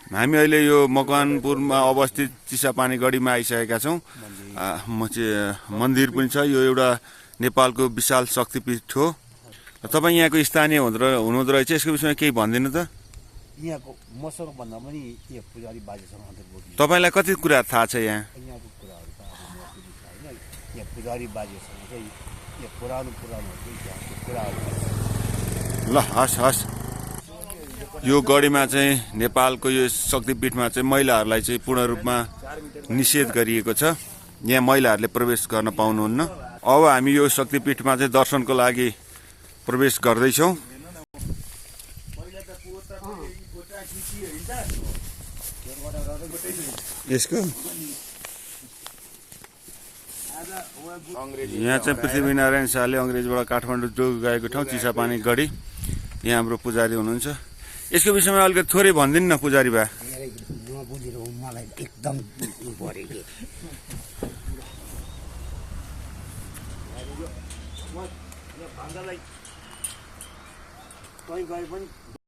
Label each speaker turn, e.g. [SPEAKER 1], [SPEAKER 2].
[SPEAKER 1] हामी अहिले यो मकवानपुरमा अवस्थित चिसापानी गढीमा आइसकेका छौँ। मन्दिर पनि छ। यो एउटा नेपालको विशाल शक्तिपीठ हो। तपाईँ यहाँको स्थानीय हुनुहुँदो रहेछ, यसको विषयमा केही भनिदिनु त।
[SPEAKER 2] यहाँको मसँग भन्दा पनि यो पुजारी बाजेसँग अन्तर्गत
[SPEAKER 1] तपाईँलाई कति कुरा थाहा छ यहाँ?
[SPEAKER 2] यहाँको कुराहरू त अब म पनि छैन। यहाँ पुजारी बाजेसँग चाहिँ यो पुरानो इतिहासको कुराहरू
[SPEAKER 1] ल हस् हस्। यो गढीमा चाहिँ नेपालको यो शक्तिपीठमा चाहिँ महिलाहरूलाई चाहिँ पूर्ण रूपमा निषेध गरिएको छ। यहाँ महिलाहरूले प्रवेश गर्न पाउनुहुन्न। अब हामी यो शक्तिपीठमा चाहिँ दर्शनको लागि प्रवेश गर्दैछौँ। यसको यहाँ चाहिँ पृथ्वीनारायण शाहले अङ्ग्रेजबाट काठमाडौँ जो गएको ठाउँ चिसापानी गढी। यहाँ हाम्रो पुजारी हुनुहुन्छ। यसको विषयमा अलिकति थोरै भनिदिनु न पुजारी बा।
[SPEAKER 2] मलाई एकदम पऱ्यो कि